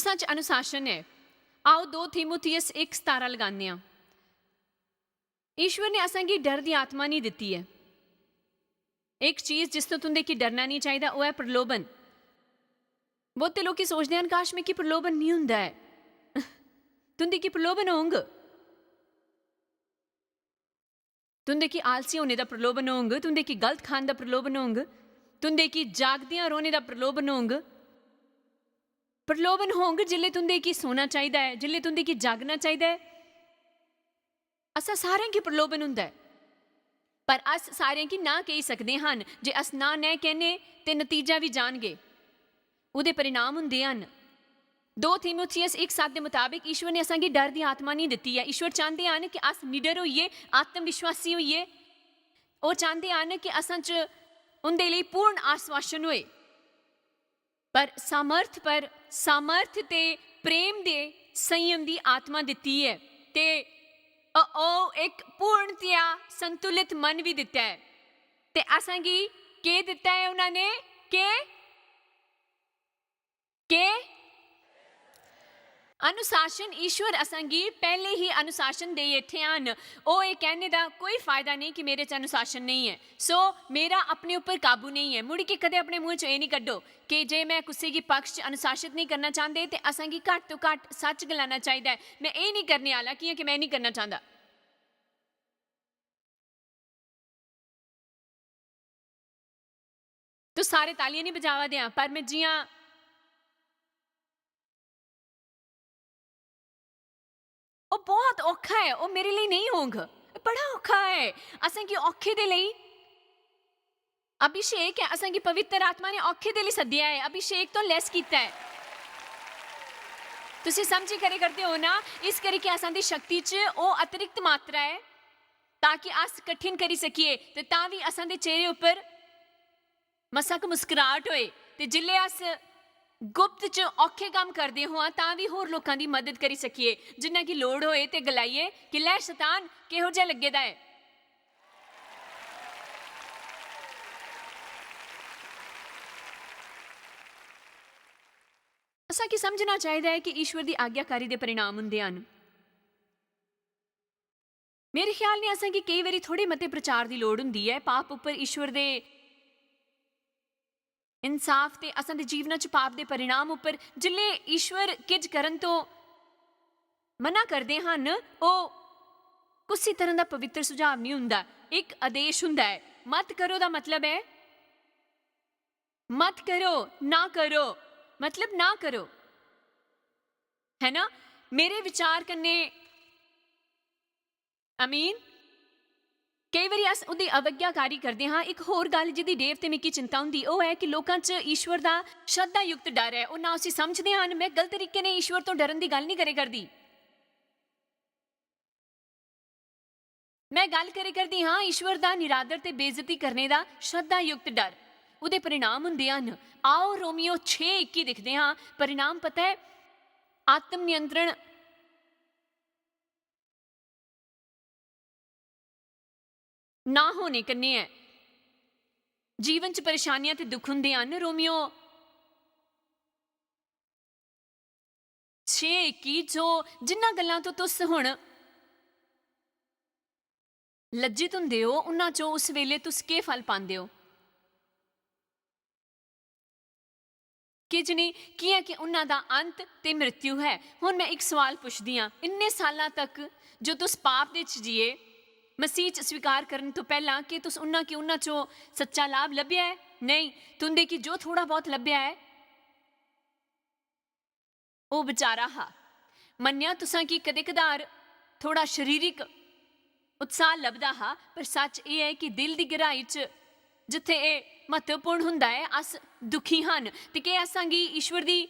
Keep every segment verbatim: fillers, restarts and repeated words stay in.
सच अनुशासन ऐ। आओ, दो थीमुथियस इक सतारां लगाने आं। ईश्वर ने असेंगी डर दी आत्मा नहीं दित्ती ऐ। एक चीज जिस तो तुंदे की डरना नहीं चाहिदा, ओह् ऐ प्रलोभन। बहुते लोकी सोचदे हन, "काश, मिगी प्रलोभन नहीं हुंदा ऐ।" तुंदे की प्रलोभन होंग। तुंदे की आलसी होने दा प्रलोभन होंग, तुंदे की गलत खान दा प्रलोभन होंग, तुंदे की जागदियां रौह्ने दा प्रलोभन होंग। प्रलोभन होंग जिल्ले तुंदे की सोना चाहिदा ऐ, जिल्ले तुंदे की जागना चाहिदा ऐ। असां सारें गी प्रलोभन हुंदा ऐ, पर अस सारें गी ना कही सकदे हन। जे अस ना नै कहने, ते नतीजा बी जानगे। ओह्दे परिणाम हुंदे हन। दो थीमुथियस इक सत्त दे मताबक ईश्वर ने असांगी डर दी आत्मा नहीं दित्ती ऐ। ईश्वर चांह्दे हन कि अस निडर होइए, आत्मविश्वासी होइए। ओह् चांह्दे हन कि असां च उं'दे लेई पूर्ण आश्वासन होए। पर सामर्थ, पर सामर्थ ते प्रेम दे संयम दी आत्मा दित्ती ऐ, ते ओ-, ओह् इक पूर्णतया संतुलित मन बी दित्ता ऐ। ते असांगी केह् दित्ता ऐ उ'नां ने? केह्? केह्? अनुशासन। ईश्वर असांगी पैह्ले ही अनुशासन देई इत्थै हन। ओह् एह् कहने दा कोई फायदा नेईं कि मेरे च अनुशासन नेईं ऐ। सो, मेरा अपने उप्पर काबू नेईं ऐ। मुड़ी के कदें अपने मुंह च एह् निं कड्ढो कि जे में कुसै गी पक्ष च अनुशासित नेईं करना चांह्दे, ते असांगी घट्ट तो घट्ट सच्च गलाना चाहिदा ऐ। में एह् निं करने आह्ला, कि'यां कि में निं करना चांह्दा। तुस सारे तालियां निं बजावा दे आ, पर में जि'यां, ओह् बहुत औखा ऐ, ओह् मेरे लेई नेईं होंग। बड़ा औखा ऐ। असेंगी औखे दे लेई अभिषेक ऐ, असेंगी पवित्र आत्मा ने औखे दे लेई सद्देआ ऐ, अभिषेक तो less कीता ऐ। तुसी समझी खरे करदे ओ ना? इस करी कि असां दी शक्ति च ओह् अतिरिक्त मात्रा ऐ, ताकि अस कठिन करी सकिए, ते तां बी असां दे चेहरे उप्पर मसक मुस्कुराहट होए, ते जिल्ले अस गुप्त च औखे कम्म करदे होआं, तां बी होर लोकां दी मदद करी सकिए, जिन्ना की लोड़ होए, ते गलाइए कि, "लै शतान, केहो जेहा लग्गे दा ऐ?" असां की समझना चाहिदा ऐ कि ईश्वर दी आज्ञाकारी दे परिणाम हुंदे हन। मेरे ख्याल ने असें गी केई बारी थोड़े मते प्रचार दी लोड़ हुंदी ऐ। पाप उप्पर ईश्वर दे इंसाफ ते असां दे जीवना च पाप दे परिणाम उप्पर जिल्ले ईश्वर किज करन तो मना करदे हन, ओह् कुसी तरह दा पवित्र सुझाव नहीं हुंदा। इक आदेश हुंदा ऐ। मत करो दा मतलब ऐ, मत करो, ना करो, मतलब ना करो, है ना? मेरे विचार कन्नै, आमीन। केई बारी अस उं'दी अवज्ञाकारी करदे हां। इक होर गल्ल जिं'दी डेव ते मिगी चिंता हुंदी, ओह् ऐ कि लोकां च ईश्वर दा श्रद्धायुक्त डर ऐ। ओह् ना उसी समझदे हन। में गलत तरीके ने ईश्वर तो डरन दी गल्ल निं करे करदी। में गल्ल करे करदी हां ईश्वर दा निरादर ते बेइज्जती करने दा श्रद्धायुक्त डर। ओह्दे परिणाम हुंदे हन। आओ, रोमियो छे इक्की दिखदे हां। परिणाम पता ऐ? आत्म नियंत्रण ना होने कन्नै ऐ। जीवन च परेशानियां ते दुख हुंदे हन। रोमियो छे इक्की च जिन्ना गल्लां तो तुस हुन लज्जित हुंदे ओ, उन्ना च उस वेले तुस केह् फल पांदे ओ? किज नेईं, कि'यां कि उन्ना दा अंत ते मृत्यु है। हुन मैं इक सवाल पुछदी आं, इन्ने सालां तक जो तुस पाप दे च जिए, मसीह च स्वीकार करन तो पैह्लां, केह् तुस उन्ना कि उन्ना चो सच्चा लाभ लब्भेआ ऐ? नेईं, तुंदे कि जो थोड़ा बहुत लब्भेआ ऐ, ओह् बचारा हा। मन्नेआ, तुसां गी कदें-कदार थोड़ा शरीरक उत्साह लभदा हा, पर सच्च एह् ऐ कि दिल दी गैहराई च, जित्थै एह् म्हत्तवपूर्ण हुंदा ऐ, अस दुखी हन। ते केह् असां गी ईश्वर दी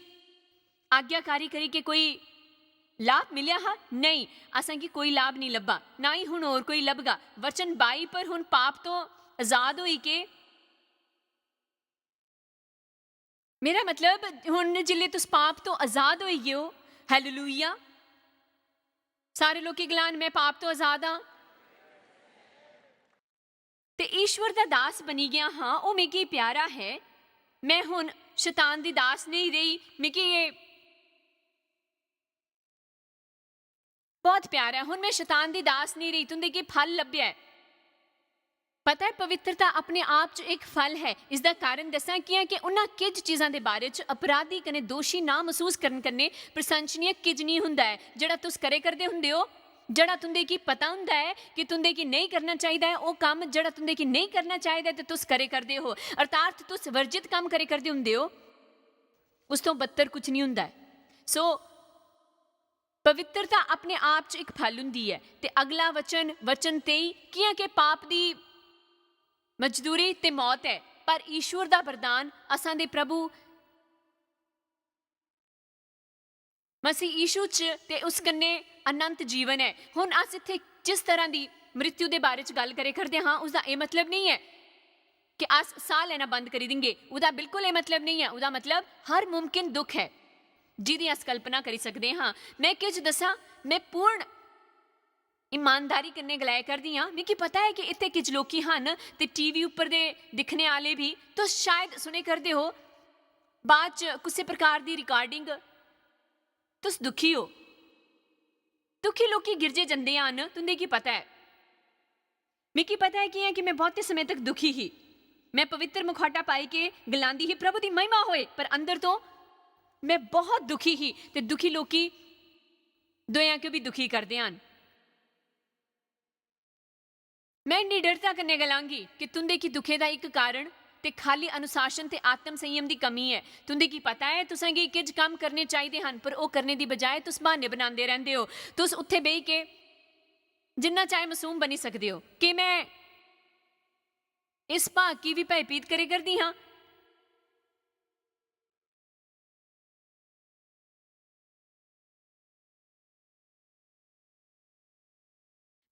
आज्ञाकारी करी के कोई लाभ मिलेआ हा? नेईं, असां गी कोई लाभ नेईं लब्भा, ना ही हुन होर कोई लभगा। वचन बाई, पर हुन पाप तो आजाद होई के मेरा मतलब, हुन जिल्ले तुस पाप तो आजाद होई गे ओ, हालेलुया। सारे लोकें गलान, "मैं पाप तो आजाद हां ते ईश्वर दा दास बनी गया हां, ओह् मिगी प्यारा है। मैं हुन शैतान दी दास नेईं रेही।" मिगी एह् बहुत प्यारा ऐ। हुन में शैतान दी दास नेईं रेही, तुं'दे गी फल लब्भेआ ऐ। पता ऐ, पवित्रता अपने आप च इक फल ऐ। इसदा कारण दस्सां कि'यां? कि उन्हां किज चीजां दे बारे च अपराधी कन्नै दोशी ना मसूस करन कन्नै प्रशंसनीय किज निं हुंदा ऐ, जेह्ड़ा तुस करे करदे हुंदे ओ, जेह्ड़ा तुं'दे गी पता हुंदा ऐ कि तुं'दे गी नेईं करना चाहिदा ऐ, ओह् कम्म जेह्ड़ा तुं'दे गी नेईं करना चाहिदा ऐ ते तुस करे करदे ओ, अर्थात तुस वर्जित कम्म करे करदे हुंदे ओ, उस तो बदतर कुछ निं हुंदा ऐ। So, पवित्रता अपने आप च इक फल हुंदी ऐ। ते अगला वचन, वचन तेई, कि'यां के पाप दी मजदूरी ते मौत ऐ, पर ईश्वर दा वरदान असां दे प्रभु मसीह यीशु च ते उस कन्नै अनंत जीवन ऐ। हुन अस इत्थै जिस तरह दी मृत्यु दे बारे च गल्ल करे करदे हां, उसदा एह् मतलब नेईं ऐ कि अस साह् लैना बंद करी देंगे। ओह्दा बिल्कुल एह् मतलब नेईं ऐ। ओह्दा मतलब हर मुमकिन दुख ऐ, जिदी अस कल्पना करी सकदे हां। में किश दस्सां, में पूर्ण ईमानदारी कन्नै गलाए करदी आं। मिगी पता ऐ कि इत्थै किश लोकी हन ते टीवी उप्पर दे दिक्खने आह्ले बी, तुस शायद सुने करदे हो, बाद च कुसै प्रकार दी रिकार्डिंग, तुस दुखी हो। दुखी लोकी गिरजे जंदे हन, तुं'दे गी पता ऐ। मिगी पता ऐ कि'यां कि में बहुते समें तक दुखी ही। में पवित्र मुखौटा पाई के गलांदी ही, "प्रभु दी महिमा होए," पर अंदर तो में बहुत दुखी ही। ते दुखी लोकी दुएआं गी बी दुखी करदे हन। में निडरता कन्नै गलांगी कि तुं'दे गी दुखै दा इक कारण ते खाली अनुशासन ते आत्म संयम दी कमी ऐ। तुं'दे गी पता ऐ, तुसें गी किश कम्म करने चाहिदे हन, पर ओह् करने दी बजाए तुस ब्हान्ने बनांदे रैंह्दे ओ। तुस उत्थै बेही के जिन्ना चाहे मासूम बनी सकदे ओ। केह् में इस भाग गी बी भयभीत करे करदी हां?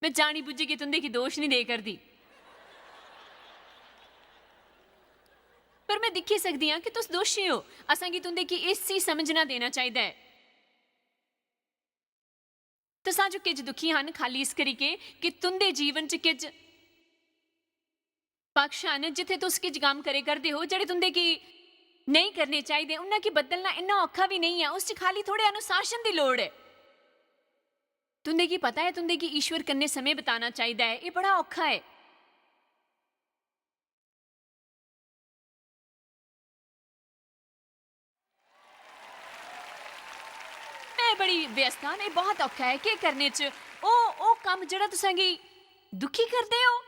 में जानी बुज्झी के तुं'दे गी दोश निं दे करदी, पर में दिक्खी सकदी आं कि तुस दोशी ओ। असां गी तुं'दे गी इसी समझना देना चाहिदा ऐ। तुस अज्ज किज दुखी हन, खाली इस करी के कि तुं'दे जीवन च किज पक्ष हन जित्थै तुस किज कम्म करे करदे हो जेह्ड़े तुं'दे गी नेईं करने चाहिदे। उन्ना गी बदलना इन्ना औखा बी नेईं ऐ, उस च खाली थोड़े अनुशासन दी लोड़ ऐ। तुं'दे गी पता ऐ, तुं'दे गी ईश्वर कन्नै समें बिताना चाहिदा ऐ। एह् बड़ा औखा ऐ। में बड़ी व्यस्त आं, एह् बहुत औखा ऐ। केह् करने च ओह्, ओह् कम्म जेह्ड़ा तुसें गी दुखी करदे ओ?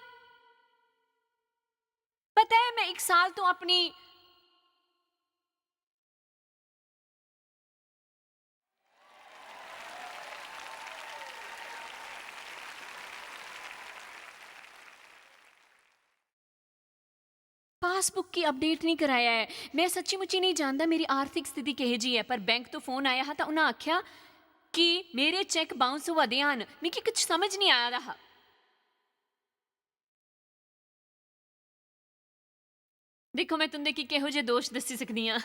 पता ऐ, में इक साल तो अपनी पासबुक गी अपडेट नहीं कराया ऐ। में सच्ची मुच्ची नहीं जानदा मेरी आर्थिक स्थिति केहो जी ऐ, पर बैंक तो फोन आया हा तां उन्हां आखेआ कि मेरे चेक बाउंस होआ दे हन। मिगी कुछ समझ नहीं आया दा हा। दिक्खो, में तुं'दे गी किहो जे दोश दस्सी सकदी आं।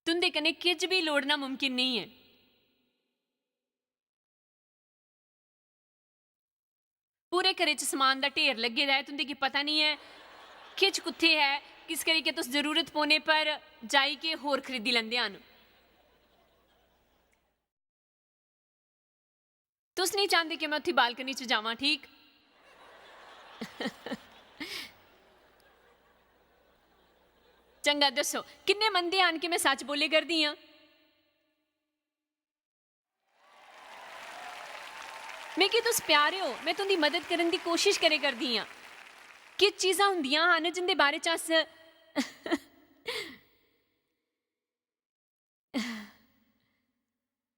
तुं'दे कन्नै किश बी लोड़ना मुमकिन नेईं ऐ। पूरे घरै च समान दा ढेर लग्गे दा ऐ, तुं'दे गी पता निं ऐ किश कुत्थै ऐ, किस करियै तुस जरूरत पौने पर जाइयै होर खरीदी लैंदे हन। तुस नेईं चांह्दे कि में उत्थै बालकनी च जावां, ठीक? चंगा, दस्सो, किन्ने मनदे हन कि में सच्च बोल्ले करदी आं? मिगी तुस प्यारे ओ, में तुं'दी मदद करन दी कोशश करे करदी आं। किश चीजां होंदियां हन जिं'दे बारे च अस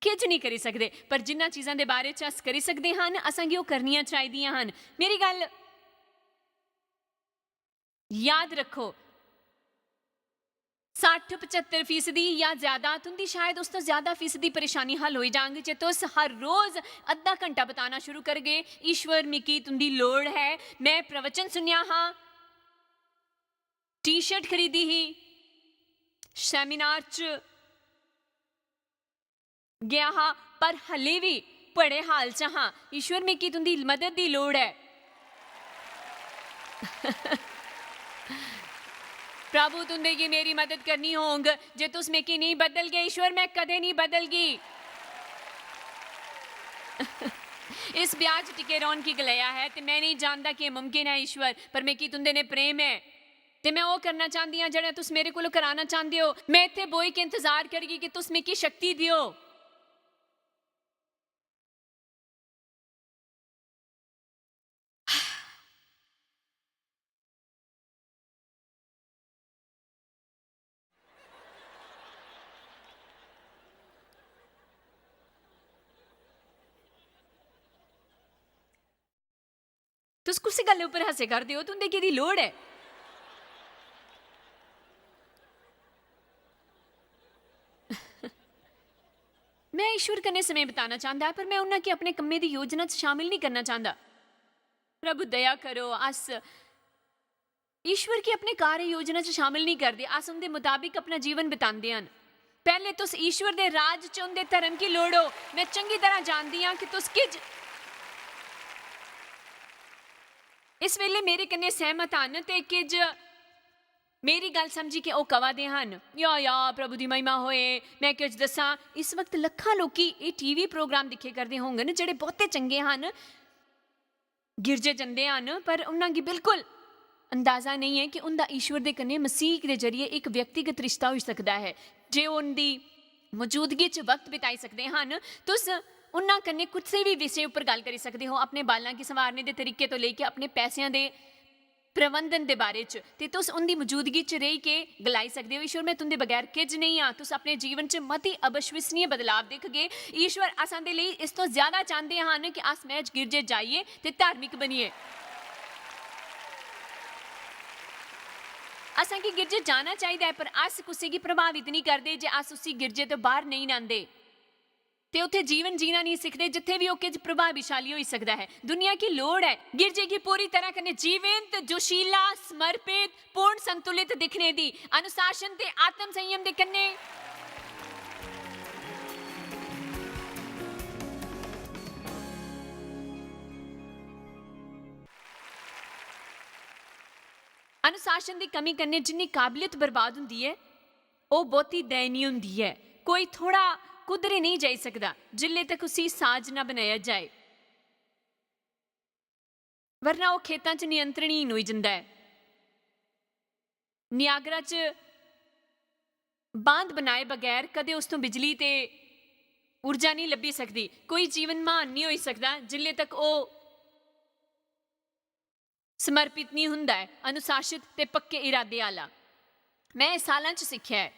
किश निं करी सकदे, पर जिन्ना चीजां दे बारे च अस करी सकदे हन, असेंगी ओह् करनियां चाहिदियां हन। मेरी गल्ल याद रक्खो, सट्ठ पचहत्तर फीसदी या ज्यादा, तुं'दी शायद उस तो ज्यादा फीसदी परेशानी हल होई जांग जे तुस हर रोज अद्धा घंटा बताना शुरू करगे, "ईश्वर, मिगी तुं'दी लोड़ ऐ।" में प्रवचन सुनेआ हा, टी शर्ट खरीदी ही, सेमिनार च गेआ हा, पर हल्ली बी बड़े हाल च हां। "ईश्वर, मिगी तुं'दी मदद दी लोड़ ऐ।" प्रभु, तुंदे गी मेरी मदद करनी होंग। जे तुस मिगी नेईं बदलगे, ईश्वर, में कदें नेईं बदलगी। इस ब्याह च टिके रौह्न की गलाया है, ते में नेईं जानदा कि एह् मुमकिन ऐ, ईश्वर, पर मिगी तुंदे ने प्रेम ऐ। ते में ओह् करना चांह्दी आं जेह्ड़ा तुस मेरे कोलों कराना चांह्दे ओ। में इत्थै बोही के इंतजार करगी कि तुस मिगी शक्ति देओ। तुस कुस गल्लै उप्पर हस्से करदे ओ? तुं'दे केह्दी लोड़ ऐ? में ईश्वर कन्नै समें बिताना चांह्दा, पर में उन्हां गी अपने कम्में दी योजना च शामिल नेईं करना चांह्दा। प्रभु, दया करो, अस ईश्वर गी अपने कार्य योजना च शामिल नेईं करदे, अस उं'दे मताबिक अपना जीवन बितांदे हन। पैह्ले तुस ईश्वर दे राज च उं'दे धर्म गी लोड़ो। में चंगी तरह जानदी आं कि तुस किज इस बेल्लै मेरे कन्नै सैह्मत हन ते किज मेरी गल्ल समझी के ओह् कवा दे हन, "या, या, प्रभु दी महिमा होए।" में किज दस्सां, इस वक्त लक्खां लोकी एह् टीवी प्रोग्राम दिक्खे करदे होङन, जेह्ड़े बहुते चंगे हन, गिरजे जंदे हन, पर उन्हां गी बिल्कुल अंदाजा नेईं ऐ कि उं'दा ईश्वर दे कन्नै मसीह दे जरिए इक व्यक्तिगत रिश्ता होई सकदा ऐ। जे ओह् उं'दी मौजूदगी च वक्त बिताई सकदे हन, तुस उन्हां कन्नै कुसै बी विशे उप्पर गल्ल करी सकदे हो, अपने बालां गी संवारने दे तरीके तो लेइयै अपने पैसेआं दे प्रबंधन दे बारे च, ते तुस उं'दी मौजूदगी च रेही के गलाई सकदे ओ, "ईश्वर, में तुं'दे बगैर किज नेईं आं।" तुस अपने जीवन च मती अविश्वसनीय बदलाव दिखगे। ईश्वर असां दे लेई इस तो ज्यादा चांह्दे हन कि अस मैच गिरजे जाइए ते धार्मिक बनिए। असां गी गिरजे जाना चाहिदा ऐ, पर अस कुसै गी प्रभावित नेईं करदे जे अस उसी गिरजे तो बाहर नेईं आंदे। ते उत्थै जीवन जीना नेईं सिखदे, जित्थै बी ओह् किश प्रभावीशाली होई सकदा ऐ। दुनिया गी लोड़ ऐ गिरजे गी पूरी तरह कन्नै जीवंत, जोशीला, समर्पित, पूर्ण संतुलित दिक्खने दी, अनुशासन ते आत्म संयम दे कन्नै। अनुशासन दी कमी कन्नै जिन्नी काबलियत बर्बाद हुंदी ऐ, ओह् बहुती दयनीय हुंदी ऐ। कोई थोड़ा कुदरे नेईं जाई सकदा, जिल्ले तक उसी साज ना बनाया जाए, वरना ओह् खेतां च नियंत्रणहीन होई जंदा ऐ। नियाग्रा च बांध बनाए बगैर कदें उस तों बिजली ते ऊर्जा नेईं लब्भी सकदी। कोई जीवन म्हान नेईं होई सकदा, जिल्ले तक ओह् समर्पित नेईं हुंदा ऐ, अनुशासित ते पक्के इरादे आह्ला। में इस सालां च सिक्खेआ ऐ।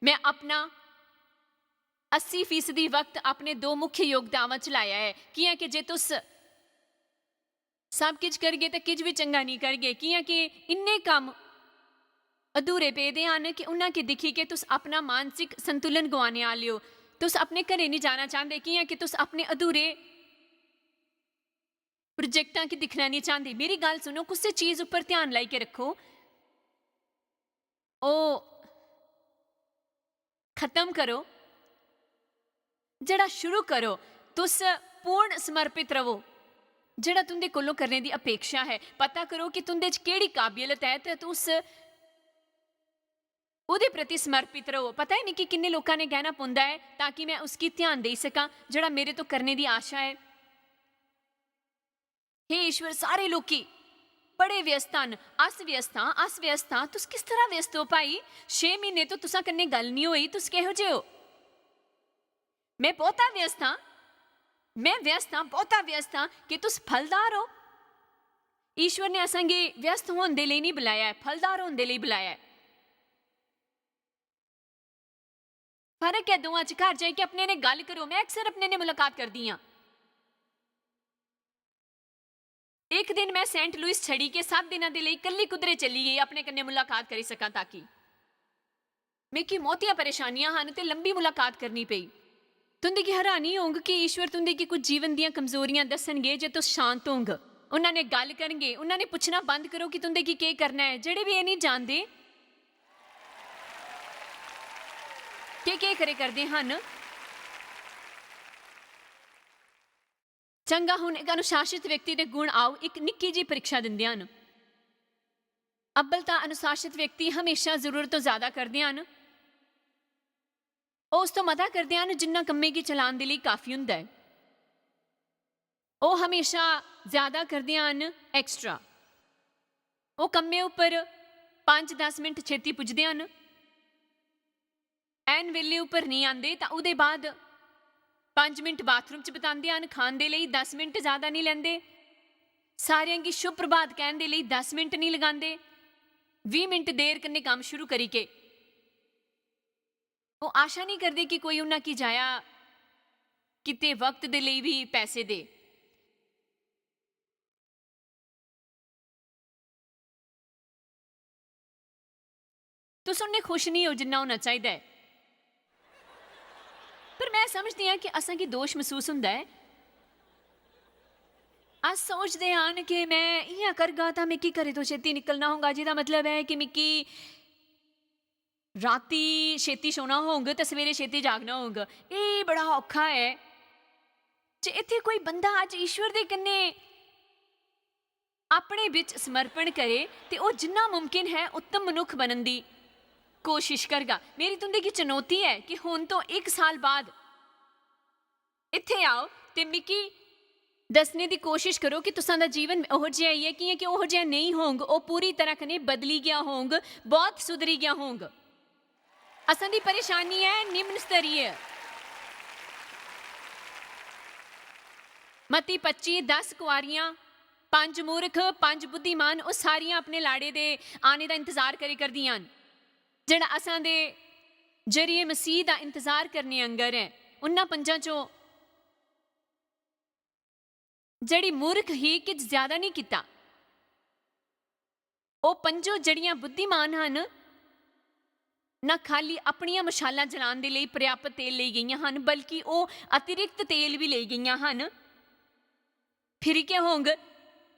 में अपना अस्सी फीसदी वक्त अपने दो मुख्य योग्यतावां च लाया ऐ, कि'यां के जे तुस सब किश करगे ते किश बी चंगा नेईं करगे, कि'यां के इन्ने कम्म अधूरे पेदे हन कि उन्हां गी दिक्खी के तुस अपना मानसिक संतुलन गुआने आह्ले ओ। तुस अपने घरे नेईं जाना चांह्दे, कि'यां के तुस अपने अधूरे प्रोजेक्टां गी दिक्खना नेईं चांह्दे। मेरी गल्ल सुनो, कुसै चीज उप्पर ध्यान लाई के रक्खो, ओह् खत्म करो, जेह्ड़ा शुरू करो। तुस पूर्ण समर्पित रवो। जेह्ड़ा तुं'दे कोलों करने दी अपेक्षा ऐ, पता करो कि तुं'दे च केह्ड़ी काबिलियत ऐ ते तुस ओह्दे प्रति समर्पित रवो। पता ऐ मिगी किन्ने लोकां ने गैह्ना पौंदा ऐ तां कि में उसगी ध्यान देई सकां जेह्ड़ा मेरे तो करने दी आशा ऐ। हे ईश्वर, सारे लोकी बड़े व्यस्त न। अस व्यस्त आं, अस व्यस्त आं। तुस किस तरह व्यस्त ओ भाई? छे म्हीने तो तुसां कन्नै गल्ल निं होई, तुस किहो जे ओ? में बहुता व्यस्त आं, में व्यस्त आं, बहुता व्यस्त आं। कि तुस फलदार ओ? ईश्वर ने असांगी व्यस्त होन दे लेई निं बुलाया ऐ, फलदार होन दे लेई बुलाया ऐ। फर्क ऐ दोआं च। घर जाइयै अपने ने गल्ल करो। में अक्सर अपने ने मुलाकात करदी आं। इक दिन में सेंट लुइस छड़ी के सत्त दिनां दे लेई कल्ली कुदरे चली गेई अपने कन्नै मुलाकात करी सकां ताकि मिगी मौतियां परेशानियां हन ते लंबी मुलाकात करनी पेई। तुं'दे गी हैरानी होंग कि ईश्वर तुं'दे गी कुछ जीवन दियां कमजोरियां दस्सनगे जे तुस शांत होंग। उन्हां ने गल्ल करनगे, उन्हां ने पुच्छना बंद करो कि तुं'दे गी केह् करना ऐ। जेह्ड़े बी एह् नेईं जानदे, केह् केह् करे करदे हन? चंगा, हुन इक अनुशासित व्यक्ति दे गुण आओ, इक निक्की जी परीक्षा दिंदे हन। अब्बल तां अनुशासित व्यक्ति हमेशा जरूरत तो ज्यादा करदे हन। ओह् उस तो मता करदे हन जिन्ना कम्मै गी चलान दे लेई काफी हुंदा ऐ। ओह् हमेशा ज्यादा करदे हन एक्स्ट्रा। ओह् कम्मै उप्पर पंज दस मिंट छेती पुजदे हन, ऐन बेल्ले उप्पर नेईं आंदे तां ओह्दे बाद पंज मिंट बाथरूम च बितांदे हन, खान दे लेई दस मिंट ज्यादा नेईं लैंदे, सारेआं गी शुभ प्रभात कैह्न दे लेई दस मिंट नेईं लगांदे, बीह् मिंट देर कन्नै कम्म शुरू करी के। ओह् आशा नेईं करदे कि कोई उन्ना की जाया कीते वक्त दे लेई बी पैसे दे। तुस उन्ने खुश नेईं हो जिन्ना होना चाहिदा ऐ। पर में समझदी आं कि असें गी दोश मसूस हुंदा ऐ। अस सोचदे आं कि में इ'यां करगा तां मिगी घरै तो छेती निकलना होगा, जेह्दा मतलब ऐ कि मिगी राती छेती सोना होग ते सवेरे छेती जागना होग। एह् बड़ा औखा ऐ। जे इत्थै कोई बंदा अज्ज ईश्वर दे कन्नै अपने बिच समर्पण करे ते ओह् जिन्ना मुमकिन है उत्तम मनुक्ख बनन दी कोशिश करगा। मेरी तुं'दे गी चुनौती ऐ कि हुन तो इक साल बाद इत्थै आओ ते मिगी दस्सने दी कोशिश करो कि तुसां दा जीवन ओहो जेहा ही ऐ, कि'यां कि ओहो जेहा नेईं होंग, ओह् पूरी तरह कन्नै बदली गेआ होंग, बहुत सुधरी गेआ होंग। असां दी परेशानी ऐ निम्न स्तरीय। मती पच्ची, दस कुआरियां, पंज मूर्ख, पंज बुद्धिमान, ओह् सारियां अपने लाड़े दे आने दा इंतजार करी करदियां न, जेह्ड़ा असां दे जरिए मसीह दा इंतजार करने आंगर ऐ। उन्ना पंजां चो जेह्ड़ी मूर्ख ही, किश ज्यादा नेईं कीता। ओह् पंजो जेह्ड़ियां बुद्धिमान हन, ना खाली अपनियां मशालां जलान दे लेई पर्याप्त तेल लेई गेइयां हन, बल्कि ओह् अतिरिक्त तेल बी लेई गेइयां हन। फिरी केह् होंग,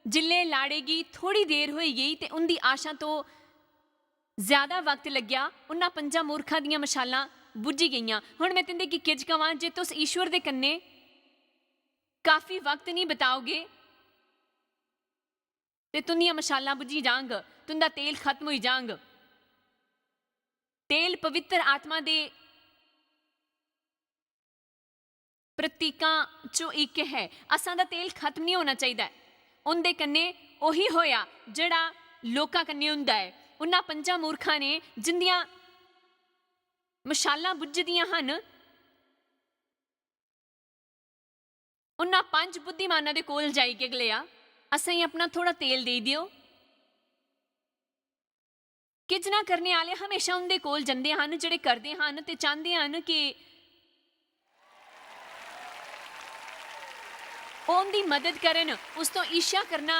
जिल्लै लाड़े गी थोड़ी देर होई गेई ते उं'दी आशां तो ज्यादा वक्त लग्गेआ, उन्ना पंजां मूर्खां दियां मशालां बुझी गेइयां। हुन में तुं'दे गी किज कवां, जे तुस ईश्वर दे कन्नै काफी वक्त नेईं बिताओगे, ते तुं'दियां मशालां बुझी जांग, तुं'दा तेल खत्म होई जांग। तेल पवित्र आत्मा दे प्रतीकां चो इक ऐ। असां दा तेल खत्म निं होना चाहिदा ऐ। उं'दे कन्नै ओही होआ जेह्ड़ा लोकां कन्नै हुंदा ऐ। उन्ना पंजां मूर्खां ने जिं'दियां मशालां बुझी दियां हन, उन्ना पंज बुद्धिमानां दे कोल जाई के गलेआ, "असेंगी अपना थोड़ा तेल देई देओ।" किजना करने आह्ले हमेशा उं'दे कोल जंदे हन जेह्ड़े करदे हन ते चांह्दे हन कि ओह् उं'दी मदद करन। उस तो ईर्ष्या करना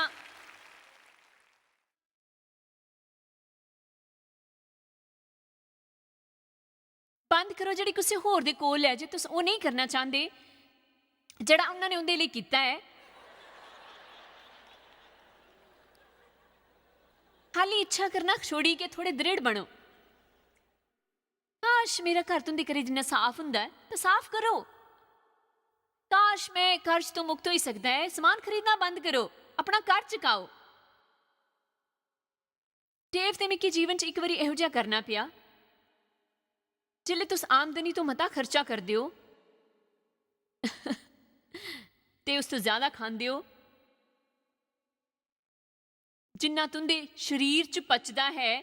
बंद करो जेह्ड़ी कुसै होर दे कोल ऐ, जे तुस ओह् नेईं करना चांह्दे जेह्ड़ा उन्होंने उं'दे लेई कीता ऐ। खाली इच्छा करना छोड़ी के थोड़े दृढ़ बनो। काश मेरा घर तुं'दे घरै जिन्ना साफ हुंदा ऐ, तां साफ करो। काश में कर्ज तो मुक्त होई सकदा ऐ, समान खरीदना बंद करो, अपना घर चकाओ। डेव, ते मिगी जीवन च इक बारी एहो जेहा करना पेआ। जिसलै तुस आमदनी तो मता खर्चा करदे ओ ते उस तो ज्यादा खांदे ओ, जिन्ना तुं'दे शरीर च पचदा ऐ।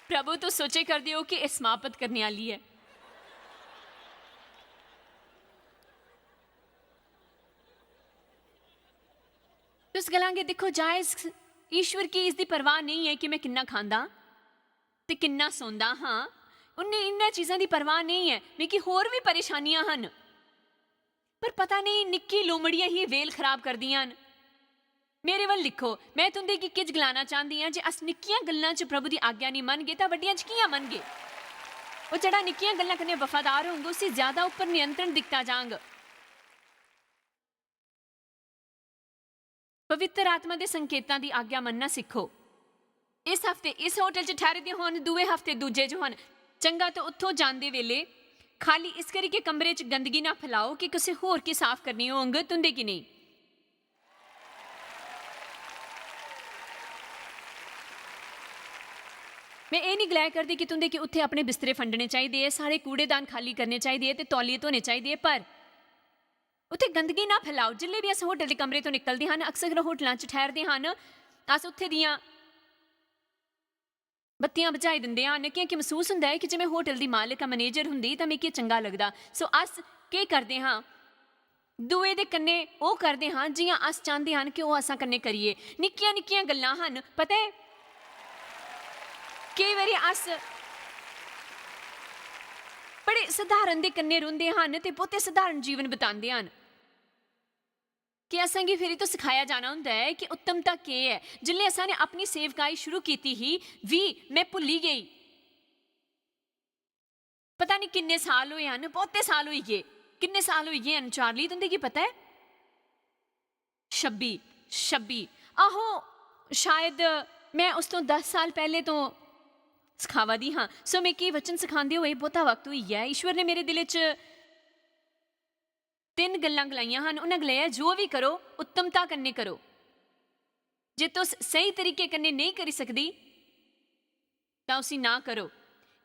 प्रभु, तुस सोचे करदे ओ कि एह् समाप्त करने आह्ली ऐ। तुस गलांगे, "दिक्खो, जायज, ईश्वर गी इसदी परवाह नेईं ऐ कि में किन्ना खांदा ते किन्ना सौंदा हां। उन्हें इन्ना चीजां दी परवाह नेईं ऐ। मिगी होर बी परेशानियां हन। पर पता नेईं, निक्की लोमड़ियां ही वेल खराब करदियां न।" मेरे वल दिक्खो, में तुं'दे गी किश गलाना चांह्दी आं जे अस निक्कियां गल्लां च प्रभु दी आज्ञा नेईं मनगे, तां बड्डियां च कि'यां मनगे? ओह् जेह्ड़ा निक्कियां गल्लां कन्नै वफादार होंग, उसी ज्यादा उप्पर नियंत्रण दित्ता जांग। पवित्र आत्मा दे संकेतां दी आज्ञा मनना सिक्खो। इस हफ्ते इस होटल च ठैहरे दे होन, दूए हफ्ते दूजे च होन। चंगा, ते उत्थों जांदे वेले खाली इस करी के कमरे च गंदगी ना फैलाओ कि कुसै होर की साफ करनी होंग, तुं'दे की नेईं। में एह् निं गलाया करदी कि तुं'दे की उत्थै अपने बिस्तरे फंडने चाहिदे ऐ, सारे कूड़ेदान खाली करने चाहिदे ऐ ते तौलिये धोने चाहिदे ऐ, पर उत्थै गंदगी ना फैलाओ। जिसलै बी अस होटल दे कमरे तो निकलदे हन, अक्सर होटलां च ठैह्रदे हन, अस उत्थै दियां बत्तियां बुझाई दिंदे हन, क्योंकि मसूस हुंदा ऐ कि जे में होटल दी मालक आं, मैनेजर हुंदी, तां मिगी चंगा लगदा। सो अस केह् करदे हां? दुए दे कन्नै ओह् करदे हां जि'यां अस चांह्दे हन कि ओह् असां कन्नै करिये। निक्कियां निक्कियां गल्लां हन, पता ऐ? केई बारी अस बड़े सधारण दे कन्नै रौंह्दे हन ते बहुते सधारण जीवन बितांदे हन। कि असेंगी फिरी तो सखाया जाना होंदा ऐ कि उत्तमता केह् ऐ। जिसलै असां ने अपनी सेवकाई शुरू कीती ही, बी में भुल्ली गेई। पता निं किन्ने साल होए हन, बहुते साल होई गे। किन्ने साल होई गे हन, चार्ली, तुं'दे गी पता ऐ? छब्बी, छब्बी। आहो, शायद में उस तो दस साल पैह्ले तो सखावा दी हां। सो, मिगी वचन सखांदे होए बहुता वक्त होई गेआ ऐ। ईश्वर ने मेरे दिलै च तिन्न गल्लां गलाइयां हन। उ'नें गलाया, "जो बी करो, उत्तमता कन्नै करो। जे तुस स्हेई तरीके कन्नै नेईं करी सकदी, तां उसी ना करो।"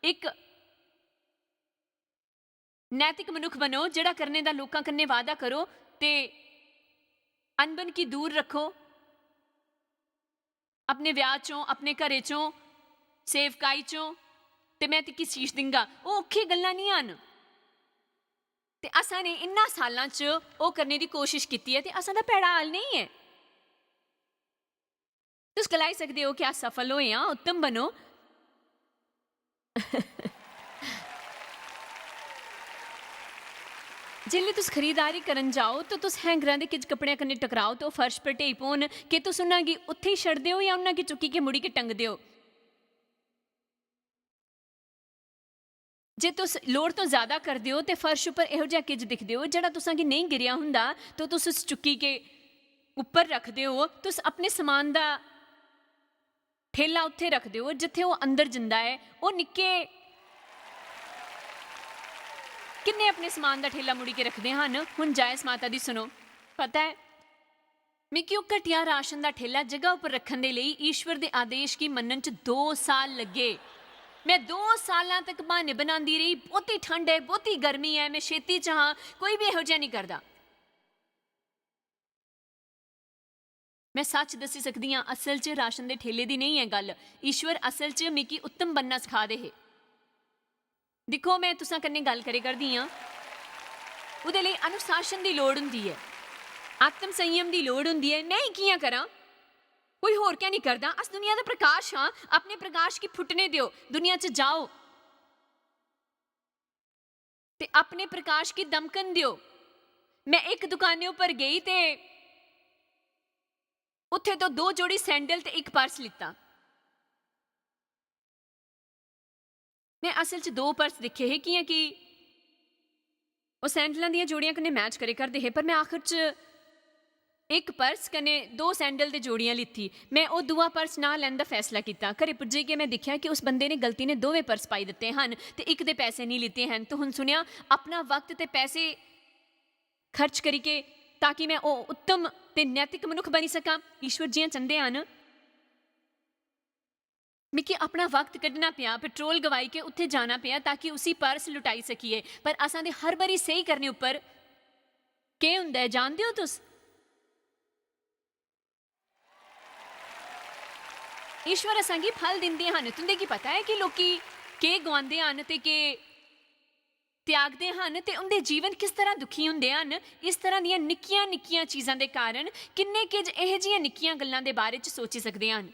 इक नैतिक मनुक्ख बनो, जेह्ड़ा करने दा लोकां कन्नै वादा करो ते अनबन गी दूर रक्खो। अपने ब्याह चों, अपने घरै चों, सेवकाई चों, ते में तिक्की शीश दिंगा। ओह् औखी गल्लां निं हन। ते असां ने इन्ना सालां च ओह् करने दी कोशिश कीती ऐ, ते असां दा भैड़ा हाल नेईं ऐ। तुस गलाई सकदे ओ, "क्या सफल होए आं?" उत्तम बनो। जिसलै तुस खरीदारी करन जाओ, तो तुस हैंगरां दे किश कपड़ें कन्नै टकराओ, ते ओह् फर्श पर ढेई पौन। केह् तुस उन्हां गी उत्थै ही छड़दे ओ जां उन्हां गी चुक्की के मुड़ी के टंगदे ओ? जे तुस लोड़ तो ज्यादा करदे ओ ते फर्श उप्पर एहो जेहा किश दिखदे ओ जेह्ड़ा तुसां गी नेईं गिरेआ हुंदा, तो तुस उस चुक्की के उप्पर रखदे ओ। तुस अपने समान दा ठेला उत्थै रखदे ओ जित्थै ओह् अंदर जंदा ऐ। ओह् निक्के किन्ने अपने समान दा ठेला मुड़ी के रखदे हन? हुन जायस माता दी सुनो। पता ऐ, मिगी ओह् घटिया राशन दा ठेला जगह उप्पर रक्खन दे लेई ईश्वर दे आदेश गी मन्नन च दो साल लग्गे। में दो सालां तक ब्हाने बनांदी रेही, "बहुती ठंड ऐ, बहुती गर्मी ऐ, में छेती च हां, कोई बी एहो जेहा निं करदा।" में सच्च दस्सी सकदी आं, असल च राशन दे ठेले दी नेईं ऐ गल्ल। ईश्वर असल च मिगी उत्तम बनना सखा दे हे। दिक्खो, में तुसां कन्नै गल्ल करै करदी आं। ओह्दे लेई अनुशासन दी लोड़ होंदी ऐ, आत्म संयम दी लोड़ होंदी ऐ। में एह् कि'यां करां? कोई होर कैं निं करदा? अस दुनिया दा प्रकाश आं। अपने प्रकाश गी फुटने देओ, दुनिया च जाओ ते अपने प्रकाश गी दमकन देओ। में इक दुकानै उप्पर गेई ते उत्थै तो दो जोड़ी सैंडल ते इक पर्स लित्ता। में असल च दो पर्स दिक्खे हे, कि'यां कि ओह् सैंडलां दियां जोड़ियां कन्नै मैच करे करदे हे, पर में आखर च इक पर्स कन्नै दो सैंडल दी जोड़ियां लित्ती। में ओह् दूआ पर्स ना लैन दा फैसला कीता। घरै पुज्जे गै में दिक्खेआ कि उस बंदे ने गलती ने दोवें पर्स पाई दित्ते हन ते इक दे पैसे निं लित्ते हन। ते हुन सुनेआ, अपना वक्त ते पैसे खर्च करियै, ताकि में ओह् उत्तम ते नैतिक मनुक्ख बनी सकां, ईश्वर जि'यां चांह्दे हन। मिगी अपना वक्त कड्ढना पेआ, पेट्रोल गवाई के उत्थै जाना पेआ ताकि उसी पर्स लुटाई सकिए। पर असां दे हर बारी स्हेई करने उप्पर केह् होंदा ऐ, जानदे ओ तुस? ईश्वर असांगी फल दिंदे हन। तुं'दे गी पता ऐ कि लोकी केह् गुआंदे हन ते केह् त्यागदे हन ते उं'दे जीवन किस तरह दुखी होंदे हन? इस तरह दियां निक्कियां-निक्कियां चीजां दे कारण किन्ने किज एह जियां निक्कियां गल्लां दे बारे च सोची सकदे हन,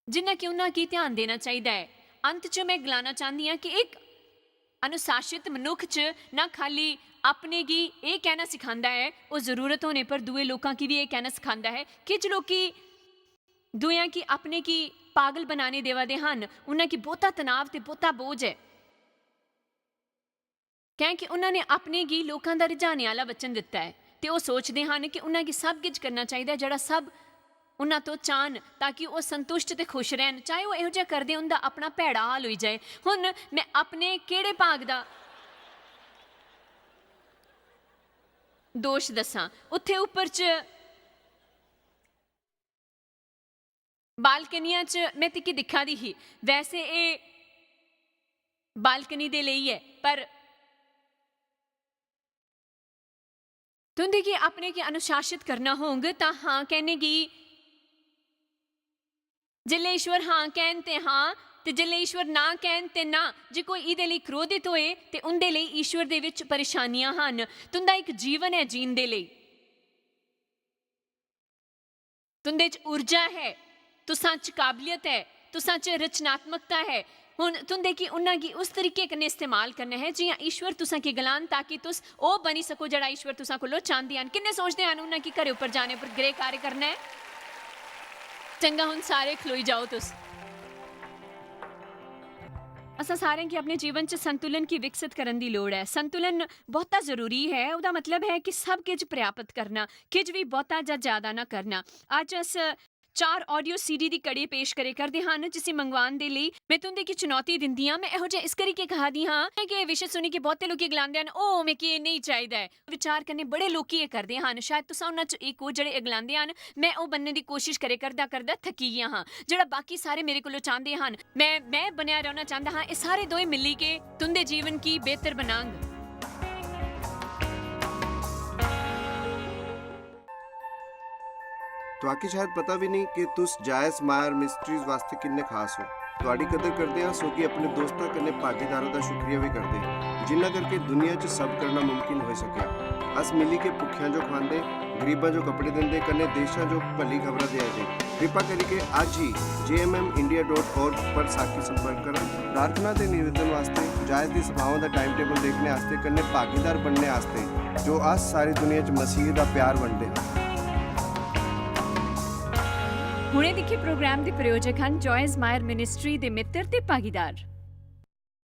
जिन्ना कि उन्ना की ध्यान देना चाहिदा ऐ। अंत च में गलाना चाहन्नी आं कि इक अनुशासित मनुख च ना खाली अपने गी एह कहना सिखांदा ऐ, ओह जरूरत होने पर दुए लोकां गी भी एह कहना सिखांदा ऐ। किज लोकी दुएयां गी अपने गी पागल बनाने देवा दे हन, उन्हां गी बहुता तनाव ते बहुता बोझ ऐ। कैंह् कि उन्हां ने अपने गी लोकां दा रिझाने आह्ला वचन दित्ता ऐ ते ओह सोचदे हन कि उन्हां गी सब किश करना चाहिदा ऐ जेह्ड़ा सब ਉਹਨਾਂ ਤੋਂ ਚਾਹਣ, ਤਾਂ ਕਿ ਉਹ ਸੰਤੁਸ਼ਟ ਤੇ ਖੁਸ਼ ਰਹਿਣ। ਚਾਹੇ ਉਹ ਇਹੋ ਜਿਹਾ ਕਰਦੇ, ਉਹਨਾਂ ਦਾ ਆਪਣਾ ਭੈੜਾ ਹਾਲ ਹੋਈ ਜਾਏ। ਹੁਣ ਮੈਂ ਆਪਣੇ ਕਿਹੜੇ ਭਾਗ ਦਾ ਦੋਸ਼ ਦੱਸਾਂ? ਉੱਥੇ ਉੱਪਰ ਚ ਬਾਲਕਨੀਆਂ ਚ ਮੈਂ ਤੇ ਕੀ ਦਿਖਾ ਦੀ ਹੀ। ਵੈਸੇ ਇਹ ਬਾਲਕਨੀ ਦੇ ਲਈ ਹੈ, ਪਰ तुं'दे गी अपने गी अनुशासित करना होंग, तां हां कहने गी। जिल्लै ईश्वर हां कहन ते हां, ते जिल्लै ईश्वर ना कहन ते ना। जे कोई इदे लेई क्रोधित होए, ते उंदे लेई ईश्वर दे विच परेशानियां हन। तुंदा इक जीवन ऐ जीन दे लेई। तुंदे च ऊर्जा है, तुसां च काबलियत है, तुसां च रचनात्मकता है। हुन तुंदे की उन्हां गी उस तरीके कन्नै इस्तेमाल करना है जियां ईश्वर तुसां की गलान, ताकि तुस ओह बनी सको जेड़ा ईश्वर तुसां कोलों चांहदे हन। किन्ने सोचदे हन उन्हां की घरे उप्पर जाने उप्पर गृह कार्य करना है? चंगा, हुन सारे खलोई जाओ तुस। असां सारें गी अपने जीवन च संतुलन की विकसित करन दी लोड़ ऐ। संतुलन बहुता जरूरी है। ओहदा मतलब है कि सब किश पर्याप्त करना, किश भी बहुता जां ज्यादा ना करना। अज्ज अस चार audio CD दी कड़ी पेश करे करदे हन, जिसी मंगवान दे लेई में तुंदे गी चुनौती दिंदी हां। में एहो जिहा इस करी के कहा दी हां कि एह विशे सुनी के बहुते लोकी गलांदे हन, "ओह, मिगी एह नेई चाहिदा ऐ।" विचार कन्नै बड़े लोकी एह करदे हन। शायद तुसां उन्हां च इक ओ जेहड़े एह गलांदे हन, "में ओह बनने दी कोशिश करे करदा करदा थकी गेआ हां, जेहड़ा बाकी सारे मेरे कोलों चांहदे हन, में, में बनेआ रौहना चांहदा हां।" एह सारे दोए मिली के तुंदे जीवन गी बेहतर बनांग। तुआकी शायद पता भी नहीं कि तुस जायस मायर मिस्ट्रीज वास्ते किन्ने खास हो। तुआडी कदर करदे हां, सो कि अपने दोस्तां कन्नै भागीदारां दा शुक्रिया भी करदे, जिन्ना करके दुनिया च सब करना मुमकिन होई सकेआ। अस मिली के भुक्खेआं जो खवांदे, गरीबां जो कपड़े दिंदे, कन्नै देशां जो भली खबरां देआ दे। कृपा करियै अज्ज ही J M M India dot org पर साकी संपर्क करो। प्रार्थना ते निवेदन वास्ते, जायस दी सभाओं दा टाइम टेबल देखने आस्ते, कन्नै भागीदार बनने आस्ते, जो अस सारी दुनिया च मसीह दा प्यार बंडदे हां। हुणे दिक्खे प्रोग्राम दे प्रायोजक हन जॉयस मायर मिनिस्ट्री दे मित्र ते भागीदार।